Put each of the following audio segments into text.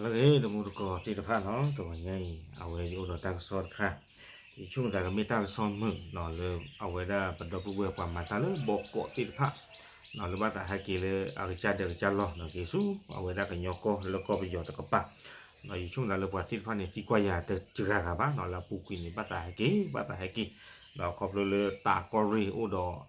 လၢဂ့ၤ တမူတကိးသ့ၣ်တဖၣ်နီၤ, တဂီၤညါအံၤ အဝဲယအိၣ်ဒီးတၢ်ကစီၣ်တခါ, ယဆိကမိၣ်သးကမ့ၢ်တၢ်ကစီၣ်မုာ်နီၤ လၢအဝဲဒၣ်ပဒီပုၢ်ဝဲၢ်ပှၤမၤတၢ်လၢဘီကီးသ့ၣ်တဖၣ်နီၤ, လၢဘၣ်သးဟဲက့ၤလၢအကစၢ်ဒၢးကစၢ်လီၢ်နီၤ, က့ၤဆူအဝဲဒၣ်ကညီကီၢ်လၢကီၢ်ပယီၤတကပၤနီၤ, ယဆိကမိၣ်သးလၢပှၤသ့ၣ်တဖၣ်န့ၣ် သံကွၢ်ယၤတစှၤဂၤဘၣ်နီၤ, လၢအပူၤကွံာ်န့ၣ် ဘၣ်သးဟဲက့ၤ ဘၣ်သးဟဲက့ၤနီၤ, ခီဖျိလၢတးကီၢ်ရ့ၣ်အိၣ်ဒီး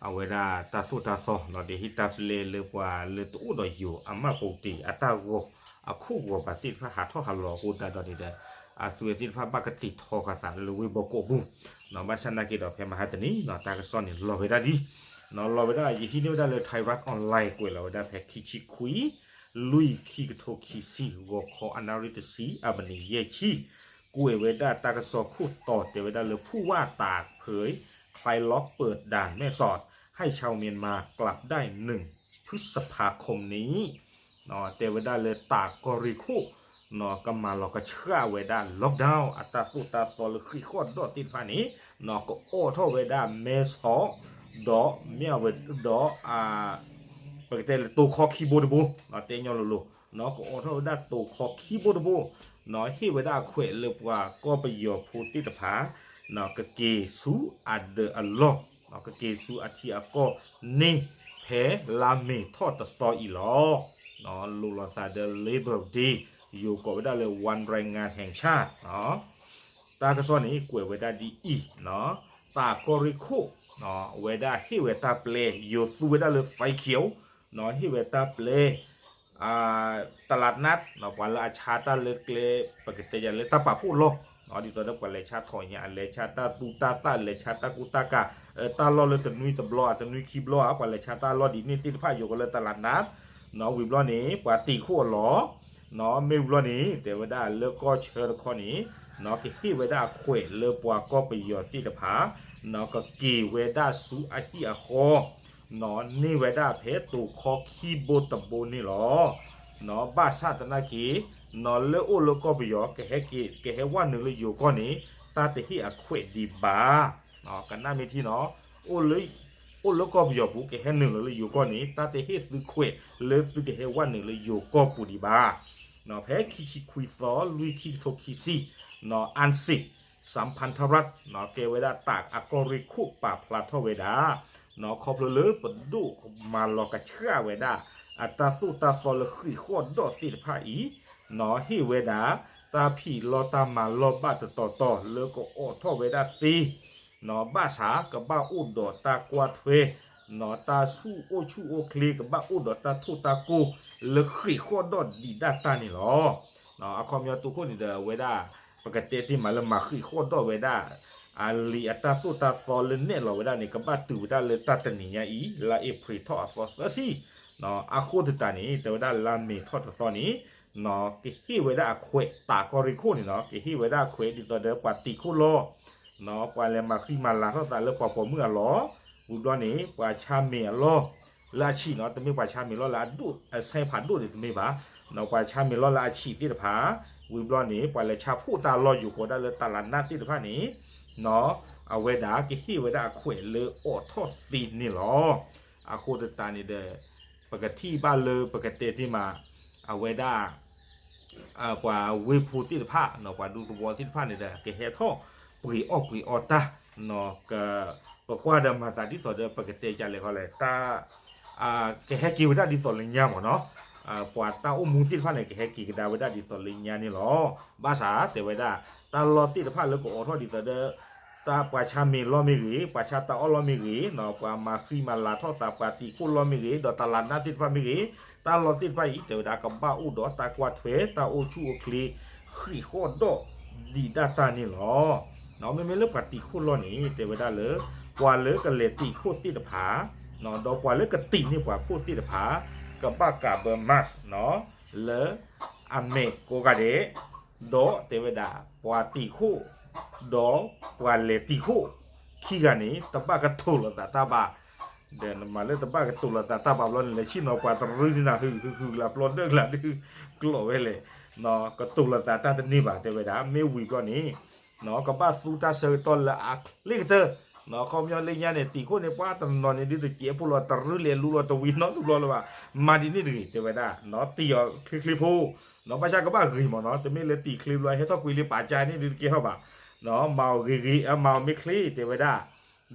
အဝဲဒၣ်တၢ်သိၣ်တၢ်သီနီၤ, ဒီးဟ့ၣ်တၢ်ပျဲလၢပှၤလၢတအိၣ်ဒီးယိၤအမၢ်ပူၤတ့ၢ် အတၢ်ဂီၤအခိၣ်ဂီၤပၤသ့ၣ်တဖၣ်ဟးထီၣ်ဟးလီၤအဃိသတးဒီးန့ၣ်ဒီး အသုဝဲသ့ၣ်တဖၣ်ဘၣ်ကတ့ၢ်ထီဃာ်သးလၢဝ့ၢ်ဘီကီးပူၤနီၤ, ဘၣ်ဆၣ်နာ်က့ဒီးဖဲမဟါတနံၤနီၤ တၢ်ကစီၣ်န့ၣ်လီၤဝဲဒၣ်လံနီၤ, လီၤဝဲဒၣ် ယဟံးန့ၢ်ဝဲဒၣ်လၢ Thairath Online ကွဲးလီၤဝဲဒၣ်ဖဲခံဆံခွံ လွံၢ် ခံကထိခံဆံ ဂီၤခီအနၣ်ရံၣ်တဆံအမံးနံးယဲၢ်ဆံ ကွဲးဝဲဒၣ်တၢ်ကစီၣ်ခိၣ်တီတဲဝဲဒၣ်လၢ ผู้ว่าตากเผย คลายล็อกเปิดด่านแม่สอด ให้ชาวเมียนมากลับได้หนึ่งพฤษภาคมนี้ တဲဝဲဒၣ်လၢတးကီၢ်ရ့ၣ်ခိၣ်နီၤ ကမၤလီၤကဆှၣ်ဝဲဒၣ် lockdown အတၢ်သိၣ်တၢ်သီလၢဃ့ၢ်ဃီၣ်ဒီးသ့ၣ်တဖၣ်န့ၣ်နီၤ ကအိးထီၣ်ဝဲဒၣ်မဲဆီး ဒီးမ့ၢ်အဝဲ ဒီး ပကတဲလၢတိၤခီခံဘိတဘိ တဲညီလိၤလိၤနီၤ ကအိးထီၣ်ဝဲဒၣ်တိၤခီခံဘိတဘိနီၤ ဟ့ၣ်ဝဲဒၣ်အခွဲးလၢပှၤကီၢ်ပယီၤဖိသ့ၣ်တဖၣ် ကက့ၤဆူအဒၢးအလီၢ် ကက့ၤဆူအထံအကီၢ်န့ၣ် ဖဲလါမ့ၤထီၣ်တသီအံၤလီၤ. လိာ်လီၤသးဒီး Labor Day ယိၤကိးဝဲဒၣ်လၢ วันแรงงานแห่งชาติ တၢ်ကစီၣ်န့ၣ် ကွဲးဝဲဒၣ်ဒ်အံၤနီၤ, တးကီၢ်ရ့ၣ်ခိၣ် အဝဲဒၣ်ဟ့ၣ်ဝဲတၢ်ပျဲ ယိၤသူဝဲဒၣ်လၢ ไฟเขียว နီၤ ဟ့ၣ်ဝဲတၢ်ပျဲ တလးနး ပှၤလၢအဆါတၢ်လၢကျဲ ပကတဲယၤလၢတၢ်ပာ်ဖှိၣ်လီၢ် ဒ်သိးဒီးပှၤလဲၤဆါထီၣ်ညါ အလဲၤဆါတၢ်သူတၢ်သၣ် လဲၤဆါတၢ်ကူတၢ်ကၤ တၢ်လီၢ်လၢတနွံတဘျီ အတနွံခံဘျီဧါ ပှၤလဲၤဆါတၢ်လီၢ်ဒ်န့ၣ်သ့ၣ်တဖၣ် ယိၤကီးလၢတလးနး နီၤ ဝံၤဘျီန့ၣ် ပှၤတံာ်ခိၣ်အလီၢ် နီၤ မ့ၢ်ဝံၤဘျီန့ၣ် တဲဝဲဒၣ်လၢကီၢ်ဆၢတခီန့ၣ် နီၤ ကဟ့ၣ်ဝဲဒၣ်အခွဲးလၢပှၤကီၢ်ပယီၤသ့ၣ်တဖၣ် နီၤ ကက့ၤဝဲဒၣ်ဆူအဟံၣ်အဃီ နီၤ န့ၢ်ဝဲဒၣ်ဖဲတိၤခီခံဘိတဘိန့ၣ်လီၤ. နီၤ ဘၣ်ဆၣ်သနာ်က့ နီၤ လၢအိၣ်လၢကီၢ်ပယီၤ ကဟဲက့ၤ ကဟဲဝဲနုာ်လၢယိၤကီၢ်န့ၣ် တၢ်တဟ့ၣ်အခွဲးဒံးဘၣ်. ကနၣ်မ့ၢ်ထံနီၤ အိၣ်လၢ အိၣ်လၢကီၢ်ပယီၤပူၤ ကဟဲနုာ်လီၤလၢယိၤကီၢ်န့ၣ် တၢ်တဟ့ၣ်သုခွဲးလၢသုကဟဲဝဲနုာ်လၢယိၤကီၢ်ပူၤဒံးဘၣ်. နီၤ ဖဲခံဆံခွံသီ လွံၢ် ခံကထိခံဆံ နီၤ အၣ်စ့း စၣ်ဖၣ်ထရၣ် နီၤ ကဲဝဲဒၣ်တးအကီၢ်ရ့ၣ်ခိၣ်ပာ်ဖျါထီၣ်ဝဲဒၣ် နီၤ ခီဖျိလၢပဒိၣ်မၤလီၤကဆှၣ်ဝဲဒၣ် အတၢ်သိၣ်တၢ်သီလၢဃ့ၢ်ဃီၣ်ဒီးသ့ၣ်တဖၣ်အံၤ နီၤ ဟ့ၣ်ဝဲဒၣ် တၢ်ဖံးလီတၢ်မၤလီဘၣ်တတီၤတီၤလၢကအိးထီၣ်ဝဲဒၣ်သ့ နီၤ ဘၣ်ဆၣ်ကဘၣ်အိၣ်ဒီးတၢ်ကွၢ်ထွဲ နီၤ တၢ်ဆူၣ်အိၣ်ဆူၣ်အိၣ်ချ့ ကဘၣ်အိၣ်ဒီးတၢ်ထိၣ်တၢ်ကိၢ် လၢဃ့ၢ်ဃီၣ်ဒီးဒံးဒၣ်တၢ်န့ၣ်လီၤ. အခီပညီတိခိၣ်န့ၣ်ဒီး အဝဲဒၣ် ပကတဲတ့ၢ်မးလၢမၤဃ့ၢ်ဃီၣ်ဒီးဝဲဒၣ် အလံာ်အတၢ်သိၣ်တၢ်သီလၢနဲၣ်လီၤဝဲဒၣ်န့ၣ် ကဘၣ်တုၤဝဲဒၣ်လၢတၢ်တနံၤညါအံၤ လါအ့ဖြ့ၣ်ထီၣ်အသီသၢဆံ အဃိသတးန့ၣ် တဲဝဲဒၣ်လါမ့ၤထီၣ်တသီန့ၣ် နီၤ ကဟ့ၣ်ဝဲဒၣ်အခွဲး တးကီၢ်ရ့ၣ်ခိၣ်န့ၣ်နီၤ ကဟ့ၣ်ဝဲဒၣ်အခွဲးဒ်သိးဒီးပှၤတံာ်ခိၣ်လီၢ် နီၤ ပှၤလဲၤမၤဃံမၤလၤထီၣ်သးလၢပှၤပိာ်မုၣ်အလီၢ် ဝံၤဘျီန့ၣ် ပှၤဆါမ့ၤအလီၢ် လၢအဆံးနီၤ တမ့ၢ်ပှၤဆါမ့ၤလီၢ်လၢအဒိၣ်အဆဲးဖးဒိၣ်ဒံးတမ့ၢ်ဘၣ် နီၤပှၤဆါမ့ၤလီၢ်လၢအဆံးသ့ၣ်တဖၣ် ဝံၤဘျီန့ၣ် ပှၤလဲၤဆါဖှိၣ်တၢ်လီၢ်ယိၤကိးဒၣ်လၢတလးနးသ့ၣ်တဖၣ်န့ၣ် နီၤ အဝဲဒၣ်ကဟ့ၣ်ဝဲဒၣ်အခွဲးလၢအိးထီၣ်သ့န့ၣ်လီၤ. အဃိသတးန့ၣ်ဒီး ပကထံၣ်ဘၣ်လၢပကတဲတ့ၢ်မး အဝဲဒၣ် ပှၤဝ့ၢ်ဖိသ့ၣ်တဖၣ် ပှၤဒူသဝီသ့ၣ်တဖၣ်န့ၣ်ဒီး ကဟဲထီၣ်ပှ့ၤအီၣ်ပှ့ၤအီတၢ် ပကွၢ်ဒီးမၤသးဒ်သိးဒီး ပကတဲကလဲၣ်ဃီလဲၣ် တၢ် ကဟဲက့ၤဝဲဒၣ်ဒ်သိးလၢညါမ့ၢ်နီၤ ပှၤတၢ်အိၣ်မူသ့ၣ်တဖၣ်န့ၣ် ကဟဲက့ၤကဒါဝဲဒၣ်ဒ်သိးလၢညါန့ၣ်လီၤ. ဘၣ်ဆၣ်တဲဝဲဒၣ် တၢ်လီၢ်သ့ၣ်တဖၣ်လၢကအိးထီၣ်ဒ်သိးဒီး တၢ်ပှၤဆါမ့ၤလီၢ်မ့ၢ်ဂ့ၤ ပှၤဆါတၢ်အီၣ်လီၢ်မ့ၢ်ဂ့ၤ ပှၤမၤဃံမၤလၤထီၣ်သး ပှၤတံာ်ခိၣ်လီၢ်မ့ၢ်ဂ့ၤ ဒီးတလးနးသ့ၣ်တဖၣ်မ့ၢ်ဂ့ၤ တၢ်လီၢ်သ့ၣ်တဖၣ်အံၤ တဲဝဲဒၣ်ကဘၣ်အိၣ်ဒီးတၢ်ကွၢ်ထွဲ တၢ်အိၣ်ဆူၣ်အိၣ်ချ့ ဃ့ၢ်ဃီၣ်ဒီးဒံးဒၣ်တၢ်န့ၣ်လီၤ. မ့မ့ၢ်လၢပှၤတံာ်ခိၣ်လီၢ်န့ၣ် တဲဝဲဒၣ်လၢ ပှၤလၢကလဲၤတံာ်ခိၣ်သ့ၣ်တဖၣ် ဒီးပှၤလၢကတံာ်န့ၢ်ပှၤခိၣ်သ့ၣ်တဖၣ် ကဘၣ်ကးဘၢ mask နီၤ လၢအမဲာ်ကိးဂၤဒဲး ဒီးတဲဝဲဒၣ် ပှၤတံာ်ခိၣ် ဒီးပှၤလဲၤတံာ်ခိၣ် ခံဂၤန့ၣ် တဘၣ်ကတိၤလိာ်သးတၢ်ဘၣ် ဒီးနမၤလၢတဘၣ်ကတိၤလိာ်သးတၢ်ဘၣ်ဘျီန့ၣ် လဲၤဆ့ၣ်နီၤပှၤတရူန့ၣ်နၤ ဟုၣ်ဟုၣ်ဟုၣ်လၢပျီဒၢၣ်ကျါဒုး ကျိးဝဲလဲၣ် ကတိၤလိာ်သးတၢ်တန့ၢ်ဘၣ် တဲဝဲဒၣ် မ့ၢ်ဝံၤဘျီန့ၣ် ကဘၣ်သူတၢ်ဆၢကတီၢ်လၢအချ့ကတၢၢ် ခီပညီလၢညါန့ၣ် တံာ်ခိၣ်န့ၣ် ပှၤတနီၤနီၤန့ၣ် ဒုးတစဲးဖိလီၤ တရုလီၤလူလီၤ တဝံၤနီတဘျီလၢၤဘၣ်, မၤဒ်န့ၣ်တဂ့ၤ တဲဝဲဒၣ်, တံာ်အီၤချ့ချ့ဖိ, ဘၣ်ဆၣ်ကဘၣ်ဂ့ၤမးနီၤ, တမ့ၢ်လၢတံာ်ချ့ဘျီ ဟဲထီၣ်ကွံာ်လံပာ်ကါန့ၣ် ဒုးတကဲထီၣ်ဘၣ်, မၤအီၤဂ့ၤဂ့ၤ မၤအီၤမ့ၢ်ချ့ တဲဝဲဒၣ်,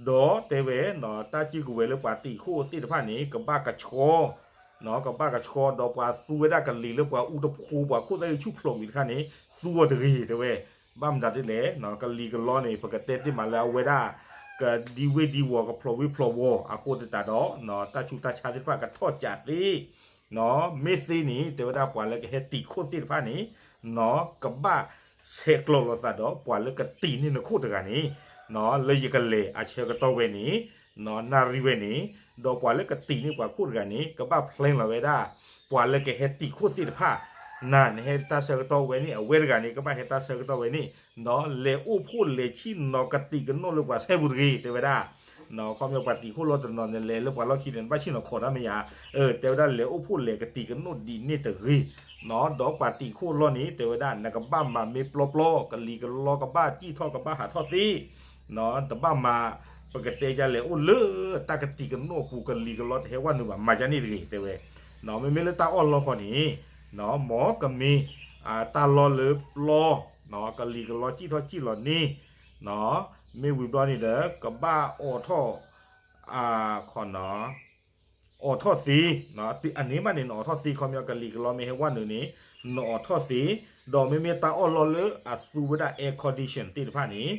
ဒီးတဲဝဲ တၢ်စုကဝဲၤလၢပှၤတံာ်ခိၣ်သ့ၣ်တဖၣ်န့ၣ် ကဘၣ်ကဆှီ ကဘၣ်ကဆှီ ဒီးပှၤသူဝဲဒၣ်ကလံၤလၢပှၤအူတဖိ ပှၤခိၣ်သၣ်ဂံၢ်ဆူၣ်ဖျိးကွံာ်တခါန့ၣ် သူအီၤတဂ့ၤ တဲဝဲ, ဘၣ်မတၤဒ်လဲၣ်, ကလံၤကလီန့ၣ် ပကတဲတ့ၢ်မးလၢအဝဲဒၣ် ကဒံဝ့ၢ်ဒံဝီၤ ကဖျိးဝ့ၢ်ဖျိးဝီၤ အဃိသတးဒီး တၢ်ဆူးတၢ်ဆါသ့ၣ်တဖၣ်ကထီၣ်ကးသ့, မ့ၢ်သ့န့ၣ် တဲဝဲဒၣ်ပှၤလၢကဟဲတံာ်ခိၣ်သ့ၣ်တဖၣ်န့ၣ် ကဘၣ်ဆဲးကျိးလိာ်သးဒီး ပှၤလၢကတံာ်န့ၢ်နခိၣ်တဂၤန့ၣ် လၢယကလဲၤအဆၢကတီၢ်ဝဲန့ၣ် နၣ်ရံၣ်ဝဲန့ၣ်, ဒီးပှၤလၢကတံာ်န့ၢ်ပှၤခိၣ်တဂၤန့ၣ် ကဘၣ် plan လီၤဝဲဒၣ် ပှၤလၢကဟဲတံာ်ခိၣ်သ့ၣ်တဖၣ်, နၤနဟဲတၢ်ဆၢကတီၢ်ဝဲန့ၣ် အဝဲတဂၤန့ၣ် ကဘၣ်ဟဲတၢ်ဆၢကတီၢ်ဝဲန့ၣ်, လဲၤအိၣ်ဖှိၣ်လဲၤဆံၣ်နီၤကတံာ်ကနိၣ်လၢပှၤဆဲပူၤတဂ့ၤ တဲဝဲဒၣ် ခီပညီပှၤတံာ်ခိၣ်လီၢ်တနီၤန့ၣ် လဲၤလၢပှၤလီၢ်ခံန့ၣ် နဘၣ်ဆံၣ်နီၤခိးတၢ်မ့ၢ်ယၤ, တဲဝဲဒၣ်လဲၤအိၣ်ဖှိၣ်လဲၤကတံာ်ကနိၣ်ဒ်န့ၣ်တဂ့ၤ, ဒီးပှၤတံာ်ခိၣ်လီၢ်န့ၣ် တဲဝဲဒၣ် နကဘၣ်မၤမ့ၢ်ပျီပျီ ကလံၤကလီကဘၣ်စံၣ်ထီၣ်ကဘၣ်ဟးထီၣ်သ့, တဘၣ်မၤ ပကတဲယၤလဲၤအိၣ်လၢတၢ်ကတံာ်ကနိၣ်အပူၤ ကလံၤကလီတဟဲဝဲနုာ်ဘၣ် မၤယၤန့ၣ်တဂ့ၤ တဲဝဲ, မ့မ့ၢ်လၢတၢ်အီၣ်လီၢ်ခီန့ၣ် မ်ကမ့ၢ် တၢ်လီၢ်လၢပျီ ကလံၤကလီစံၣ်ထီၣ်စံၣ်လီၤန့ၣ် မ့ၢ်ဝံၤဘျီန့ၣ်ဒီး ကဘၣ်အိးထီၣ် ခီနီၤ အိးထီၣ်သ့, အန့ၣ်မးန့ၣ် နအိးထီၣ်သ့ ခီပညီကလံၤကလီမ့ၢ်ဟဲဝဲနုာ်န့ၣ် နအိးထီၣ်သ့, ဒီးမ့မ့ၢ်တၢ်အီၣ်လီၢ်လၢအသူဝဲဒၣ် air condition သ့ၣ်တဖၣ်န့ၣ်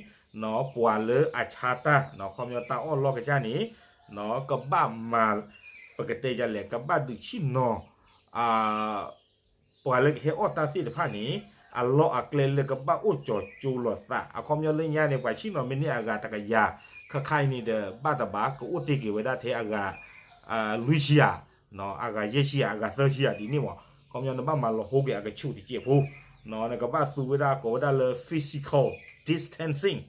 ပှၤလၢအဆါတၢ် ခီပညီတၢ်အီၣ်လီၢ်ကစၢ်န့ၣ် ကဘၣ်မၤ ပကတဲယၤလဲၣ် ကဘၣ်ဒုးဆံၣ်နီၤ ပှၤလၢကဟဲအီၣ်တၢ်သ့ၣ်တဖၣ်န့ၣ် အလီၢ်အကျဲလၢကဘၣ်အိၣ်ကၠီၤကၠိလိာ်သး အခီပညီလၢညါန့ၣ် ပှၤဆံၣ်နီၤမ့ၢ်န့ၢ်အဂၤတကယၤ ခါခါအံၤန့ၣ်ဒီး ဘၣ်တဘၣ်ကအိၣ်တ့ၢ်က့ၤဝဲဒၣ်ထဲအဂၤ လွံၢ်ဆံယၤ အဂၤယဲၢ်ဆံယၤ အဂၤသၢဆံယၤဒ်န့ၣ်မး ခီပညီနဘၣ်မၤလီၤဟိက့ၤအကဆူးတစဲးဖိ နကဘၣ်သူဝဲဒၣ်ကိးဝဲဒၣ်လၢ physical distancing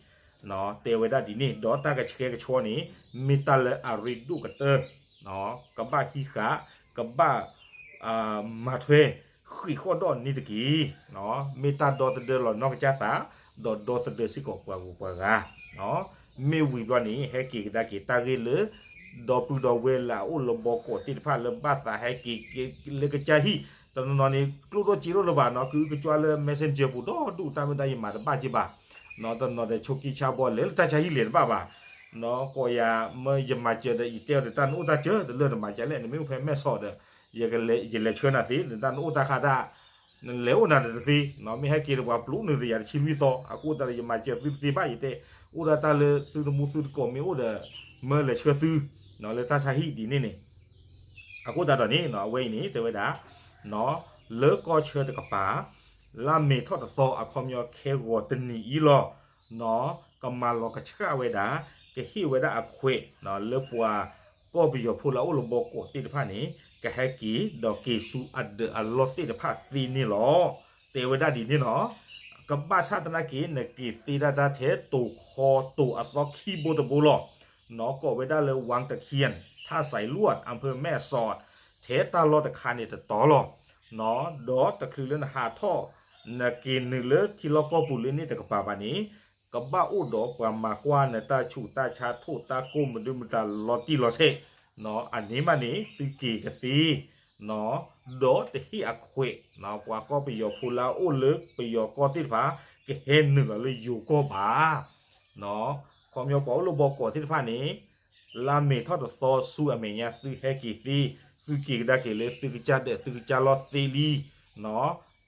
တဲဝဲဒၣ်ဒ်န့ၣ် ဒီးတၢ်ကဆှဲကဆှီန့ၣ် မ့ၢ်တၢ်လၢအရ့ဒိၣ်ကတၢၢ် ကဘၣ်ဟံးဃာ် ကဘၣ် မၤထွဲ ဃ့ၢ်ဃီၣ်ဒီးန့ၣ်တက့ၢ်. မ့ၢ်တၢ်ဒီသဒၢလီၤနီၢ်ကစၢ်သး ဒီးဒီသဒၢစ့ၢ်ကီးပှၤဂုၤပှၤဂၤ မ့ၢ်ဝံၤဘျီန့ၣ် ဟဲက့ၤကဒါက့ၤတၢ်ဂ့ၢ်လၢ ဒီပုၢ်ဒီဝဲၢ်လၢအအိၣ်လၢဘီကိးသ့ၣ်တဖၣ်လၢဘၣ်သးဟဲက့ၤလၢကစၢ်ဟံၣ် တနီၤနီၤန့ၣ် ကျိၣ်ဒိၣ်စ့ဒိၣ်လၢၤဘၣ်နီၤ ကအုကကွၢ်လၢ messenger ပူၤဒီဒူၣ် တၢ်မ့ၢ်တၢ်ယမၤတဘၣ်က့ဘၣ် တနီၤဒီးဆိးက့ဆါဘီလဲၤလၢတၢ်ဆါဟံၣ်လဲၤတဘၣ်ဘၣ် ကိးယၤ မ့ၢ်ယမၤစၢၤဒီး ယတဲအီၤဒီးတၢ်နအိၣ်တၢ်စၢၤတလၢာ်တမၤစၢၤလဲၣ် နမ့ၢ်အိၣ်ဖဲမဲၢ်ဆီးဒီး ယလဲၤဆှၢနၤသ့ နတၢ်နအိၣ်တၢ်ဃးတၢ် နလဲၤအိၣ်နၤဒီးတသ့ မ့ၢ်ဟဲက့ၤဒီးပှၤပျိနုာ်ဒီးယၤတဆံလွံၢ်သီ အဃိသတးဒီးယမၤစၢၤသုတသ့ဘၣ် ယတဲ အိၣ်ဒၣ်တၢ်လၢသုသမူသုသကိးမ့ၢ်အိၣ်ဒီး မၢလဲၤဆှၢသု လၢတၢ်ဆါဟံၣ်ဒ်န့ၣ်န့ၣ် အဃိသတးဒီးန့ၣ် အဝဲအံၤန့ၣ် တဲဝဲဒၣ် လၢကီၢ်ဆၢတကပၤ လါမ့ၤထီၣ်တသီ အခီပညီခဲဂီၤတနံၤအံၤလီၤ ကမၤလီၤကဆှၣ်ဝဲဒၣ် ကဟ့ၣ်ဝဲဒၣ်အခွဲး လၢပှၤကီၢ်ပယီၤဖိလၢအအိၣ်လၢဘီကိးသ့ၣ်တဖၣ်န့ၣ် ကဟဲက့ၤဒီးက့ၤဆူအဒၢးအလီၢ်သ့ၣ်တဖၣ်သ့န့ၣ်လီၤ. တဲဝဲဒၣ်ဒ်န့ၣ်လီၤ. ကဘၣ်ဆၣ်သနာ်က့ နက့ၤသ့ဒၣ်တၢ်ထဲတိၤခီတိၤအသီခံဘိတဘိလီၤ. ကိးဝဲဒၣ်လၢ ဝၣ်တခံ ထၣ်စဲးလွတ်ၣ် အၣ်ဖၢၣ်မဲၢ်ဆီး ထဲတၢ်လီၢ်တခါန့ၣ်တတီၤလီၤ. ဒီးတချုးလၢနဟးထီၣ် နက့ၤနုာ်လၢထံလီၢ်ကီၢ်ပူၤလၢန့ၣ်တကပၤဘၣ်န့ၣ် ကဘၣ်အိၣ်ဒီးပှၤမၤကွၢ်နတၢ်ဆူးတၢ်ဆါ ထိၣ်တၢ်ကိၢ်မဒုမတၤလီၤတံၢ်လီၤဆဲး အန့ၣ်မးန့ၣ် သုက့ၤကသ့ ဒီးတဟ့ၣ်အခွဲး ပှၤကီၢ်ပယီၤဖိလၢအအိၣ်လၢပယီၤကီၢ်သ့ၣ်တဖၣ် ကဟဲနုာ်လီၤလၢယိၤကီၢ်ဘၣ်. ခီပညီပှၤအိၣ်လၢဘီကိးသ့ၣ်တဖၣ်န့ၣ် လါမ့ၤထီၣ်တသီဆူအမဲာ်ညါ သုဟဲက့ၤသ့, သုက့ၤကဒါက့ၤလၢသုကစၢ်ဒၢးသုကစၢ်လီၢ်သ့လံ.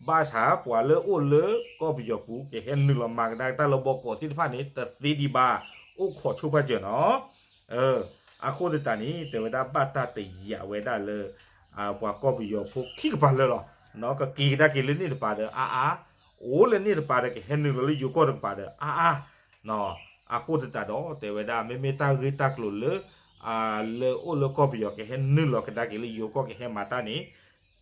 ဘၣ်ဆၣ်ပှၤလၢအိၣ်လၢကီၢ်ပယီၤပူၤ ကဟဲနုာ်လီၤမၤကဒါက့ၤတၢ်လၢဘီကိးသ့ၣ်တဖၣ်န့ၣ် တသ့ဒံးဘၣ်, အိၣ်ခိးဆိဖၣ်စၢၤနီၤ. အဃိသတးန့ၣ် တဲဝဲဒၣ်ဘၣ်တၢ်တယာ်ဝဲဒၣ်လၢ ပှၤကီၢ်ပယီၤဖိခံကပၤလၢာ်လီၤ. ကက့ၤကဒါက့ၤလၢန့ၣ်တပၤဒီးအါအါ, အိၣ်လၢန့ၣ်တပၤဒီးကဟဲနုာ်လီၤလၢယိၤကီၢ်တကပၤဒီးအါအါ. အဃိသတးဒီး တဲဝဲဒၣ် မ့မ့ၢ်တၢ်ဂ့ၢ်တၢ်ကျိၤလၢ လၢအိၣ်လၢကီၢ်ပယီၤကဟဲနုာ်လီၤကဒါက့ၤလၢယိၤကီၢ်ကဟဲမၤတၢ်န့ၣ်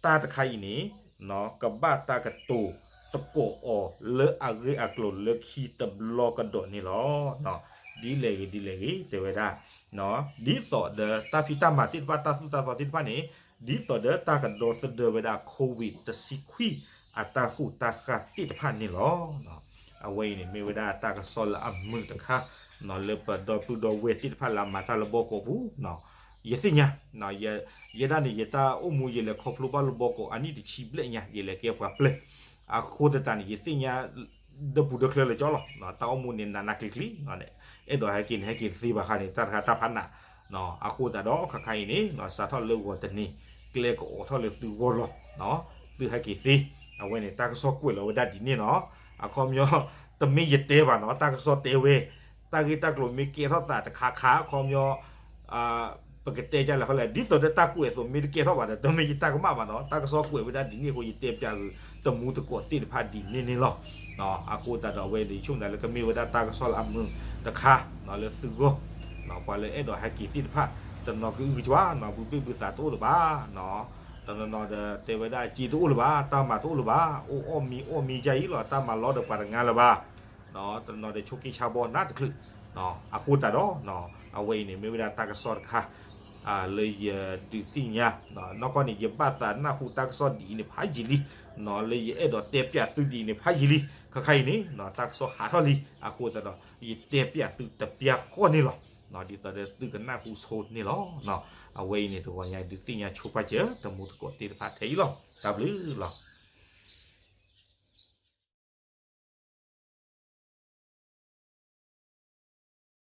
တၢ်တခါအံၤန့ၣ် ကဘၣ်တၢ်ကတိၤသကိးအီၤလၢအဂ့ၢ်အကျိၤလၢခံတဘျီကဒီးန့ၣ်လီၤ. ဒ်လဲၣ်ဂ့ၤဒ်လဲၣ်ဂ့ၤ တဲဝဲဒၣ် ဒ်သိးဒီးတၢ်ဖံးတၢ်မၤသ့ၣ်တဖၣ် တၢ်သူၣ်တၢ်သီသ့ၣ်တဖၣ်န့ၣ် ဒ်သိးဒီးတၢ်ကဒီသဒၢဝဲဒၣ် COVID တဆံခွံ အတၢ်ဟူးတၢ်ဃၣ်သ့ၣ်တဖၣ်န့ၣ်လီၤ. အဝဲအံၤန့ၣ်မ့ၢ်ဝဲဒၣ်တၢ်ကစီၣ်လၢအမုာ်တခါ လၢပဒီပုၢ်ဒီဝဲၢ်သ့ၣ်တဖၣ်လၢအမၤတၢ်လၢဘီကီးပူၤ, ယသ့ၣ်ညါ, ယဲဒၣ်န့ၣ် ယတၢ်အိၣ်မူယလဲၤခီဖျိဘၣ်လၢဘီကီးအနံၣ်တဆံဘျဲၣ်ညါ ယလဲၤကဲပှၤပျဲၢ်, အဃိသတးန့ၣ် ယသ့ၣ်ညါ ဒီပူၤဒီချၢလၢကၠီလီၤ. တၢ်အိၣ်မူန့ၣ်နးနးကျံၤကျံၤ, အဲၣ်ဒိးဟဲက့ၤန့ၣ် ဟဲက့ၤတသ့ဘၣ်ဃးန့ၣ် တၢ်တခါတၢ်ဖးနး, အဃိသတးဒီး ခါခါအံၤန့ၣ် စးထီၣ်လၢဂီၤတနံၤ ကျဲကအိးထီၣ်လၢသုဂီၢ်လီၤ. သုဟဲက့ၤသ့, အဝဲန့ၣ် တၢ်ကစီၣ်ကွဲးလီၤဝဲဒၣ်ဒ်န့ၣ်နီၤ. အခီပညီ တမ့ၢ်ယတဲဘၣ်နီၤ, တၢ်ကစီၣ်တဲဝဲ, တၢ်ဂ့ၢ်တၢ်ကျိၤမ့ၢ်ကဲထီၣ်သးတခါခါ အခီပညီ ပကတဲဒ်လဲၣ်ဃီလဲၣ်, ဒ်သိးဒီးတၢ်ကွဲးအသိးမ့ၢ်တကဲထီၣ်ဘၣ်ဒီး တမ့ၢ်ယတၢ်ကမၣ်ဘၣ်နီၤ. တၢ်ကစီၣ်ကွဲးဝဲဒၣ်ဒ်န့ၣ်အဃိ ယတဲပၠးဂ့ၤ တမူတကိးသ့ၣ်တဖၣ်ဒ်န့ၣ်န့ၣ်လီၤ. အဃိသတးဒီး အဝဲဒၣ်ဆိကမိၣ်သးလၢကမ့ၢ်ဝဲဒၣ်တၢ်ကစီၣ်လၢအမုာ်တခါ လၢသုဂီၢ်, ပှၤလၢအဲၣ်ဒိးဟဲက့ၤသ့ၣ်တဖၣ် တနီၤကအုကကွၢ်နီၤ ဘုဘ့ၣ်ဘုသးတအိၣ်လၢၤဘၣ်, တနီၤနီၤဒီးတဲဝဲဒၣ် စ့တအိၣ်လၢၤဘၣ်, တၢ်မၤတအိၣ်လၢၤဘၣ်, အိၣ်အီၣ်မံအီၣ်မံယါအံၤလီၤ, တၢ်မၤလီဒီးပှၤတငါလၢၤဘၣ် တနီၤဒီးဆိးက့ဆါဘီနးတချုး. အဃိသတးဒီး အဝဲအံၤန့ၣ် မ့ၢ်ဝဲဒၣ်တၢ်ကစီၣ်တခါ လၢယဒုးသ့ၣ်ညါ, နီၢ်ကီၢ်န့ၣ် ယဘၣ်သးနၢ်ဟူတၢ်ကစီၣ်ဒ်အံၤန့ၣ်ဖးယံာ်လံ, လၢယအဲၣ်ဒိးတဲပၠးသုဒ်အံၤန့ၣ်ဖးယံာ်လံ, ခါခါအံၤန့ၣ် တၢ်ကစီၣ်ဟးထီၣ်လံ, အဃိသတးဒီး ယတဲပၠးသုတပျၢ်ဃီန့ၣ်လီၤ. ဒ်သိးဒီးသုကနၢ်ဟူဆိန့ၣ်လီၤ. အဝဲအံၤန့ၣ် တဂီၤညါဒုးသ့ၣ်ညါဆိပာ်စၢၤ တမူတကိးသ့ၣ်တဖၣ်ထဲအံၤလီၤ. တၢ်ဘျုးလီၤ.